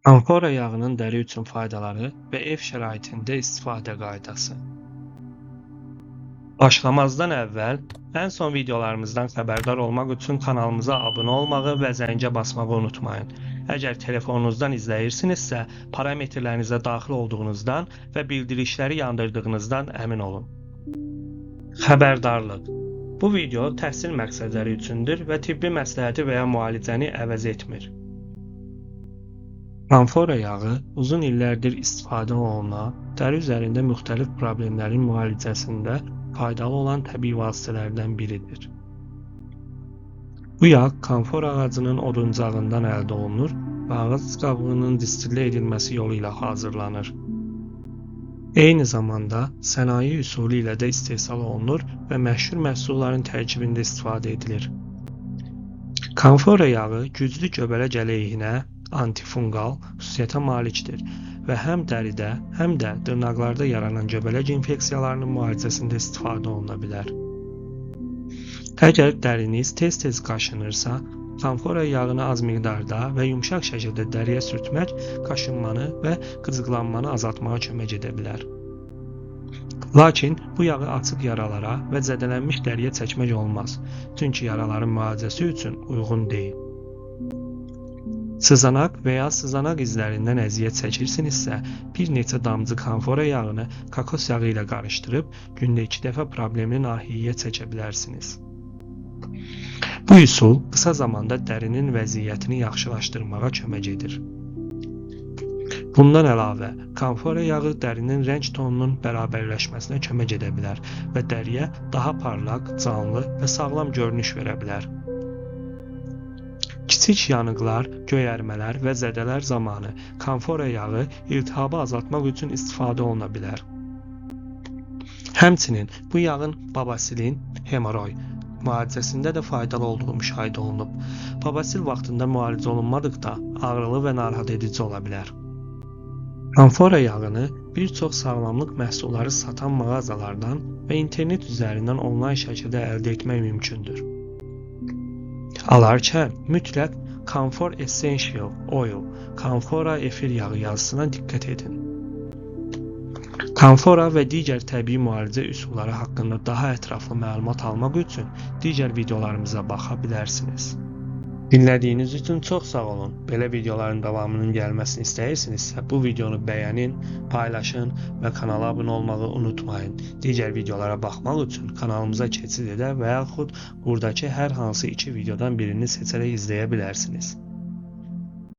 Kamfora yağının dəri üçün faydaları və ev şəraitində istifadə qaydası. Başlamazdan əvvəl ən son videolarımızdan xəbərdar olmaq üçün kanalımıza abunə olmağı və zəngə basmağı unutmayın. Əgər telefonunuzdan izləyirsinizsə, parametrlərinizə daxil olduğunuzdan və bildirişləri yandırdığınızdan əmin olun. Xəbərdarlıq. Bu video təhsil məqsədləri üçündür və tibbi məsləhəti və ya müalicəni əvəz etmir. Kamfora yağı uzun illərdir istifadə olunan, dəri üzərində müxtəlif problemlərin müalicəsində faydalı olan təbii vasitələrdən biridir. Bu yağ kamfora ağacının oduncağından əldə olunur və ağac qabığının distillə edilməsi yolu ilə hazırlanır. Eyni zamanda sənaye üsulu ilə də istehsal olunur və məşhur məhsulların tərkibində istifadə edilir. Kamfora yağı güclü göbələk əleyhinə antifunqal xüsusiyyətə malikdir və həm dəridə, həm də dırnaqlarda yaranan göbələk infeksiyalarının müalicəsində istifadə oluna bilər. Əgər dəriniz tez-tez qaşınırsa, kamfora yağını az miqdarda və yumşaq şəkildə dəriyə sürtmək qaşınmanı və qıcıqlanmanı azaltmağa kömək edə bilər. Lakin bu yağı açıq yaralara və zədələnmiş dəriyə çəkmək olmaz, çünki yaraların müalicəsi üçün uyğun deyil. Sızanaq və ya sızanaq izlərindən əziyyət çəkirsinizsə, bir neçə damcı kamfora yağını kokos yağı ilə qarışdırıb gündə 2 dəfə problemli nahiyəyə çəkə bilərsiniz. Bu üsul qısa zamanda dərinin vəziyyətini yaxşılaşdırmağa kömək edir. Bundan əlavə, kamfora yağı dərinin rəng tonunun bərabərləşməsinə kömək edə bilər və dəriyə daha parlaq, canlı və sağlam görünüş verə bilər. Kiçik yanıqlar, göyərmələr və zədələr zamanı kamfora yağı iltihabı azaltmaq üçün istifadə oluna bilər. Həmçinin bu yağın babasilin, hemoroy müalicəsində də faydalı olduğu müşahidə olunub. Babasil vaxtında müalicə olunmadıqda ağrılı və narahat edici ola bilər. Kamfora yağını bir çox sağlamlıq məhsulları satan mağazalardan və internet üzərindən onlayn şəkildə əldə etmək mümkündür. Alarkən mütləq Camphor Essential Oil, kamfora efir yağı yazısına diqqət edin. Kamfora və digər təbii müalicə üsulları haqqında daha ətraflı məlumat almaq üçün digər videolarımıza baxa bilərsiniz. Dinlədiyiniz üçün çox sağ olun. Belə videoların davamının gəlməsini istəyirsinizsə, bu videonu bəyənin, paylaşın və kanala abunə olmağı unutmayın. Digər videolara baxmaq üçün kanalımıza keçid edə və yaxud buradakı hər hansı iki videodan birini seçərək izləyə bilərsiniz.